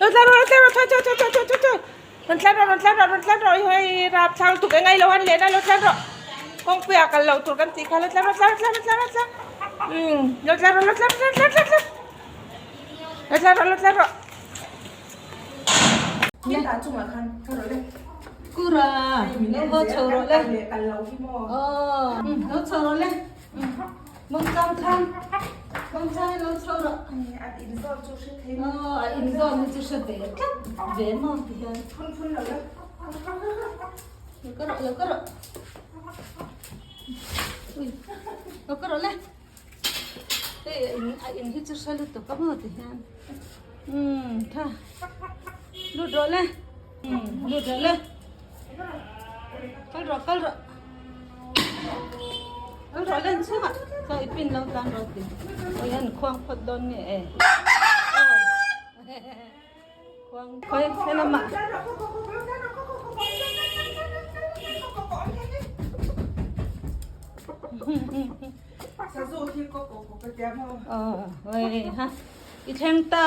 Lo tlan rawh, lo tlan rawh, thawi thawi thawi thawi thawi thawi. Rawn tlan rawh, rawn tlan rawh, rawn tlan rawh, hei rapthlak lutuk eng ai lo han len a, lo tlan rawh. Kawngpui ah kal loh tur kan tih kha, lo tlan rawh, tlan rawh, tlan rawh, tlan rawh, tlan. Umm, lo tlan rawh, lo tlan rawh, tlan tlan tlan. Lo tlan rawh, lo tlan rawh. Kura, lo haw chho rawh le. Aw, lo chho rawh le. Mawngchang khan, mawngchang in lo chho rawh. An inzawn chu hre thei. Aw, a inzawn hi chu hre ve tlat ve maw ti hian. Phun phun lo la. Lo ka rawh, lo ka rawh. Ui, lo ka rawh le. Hei a in a in hi chu hre lutuk a maw ti hian. Umm tha. Lut rawh le. Umm lut rawh le. Kal rawh kal rawh. Kal rawh le chhungah. Saw i pin lo tlan rawh ti. Oi an khuang phawt dawn nge e. Khuang khawi helamah. Ờ, oi ha. I thleng ta.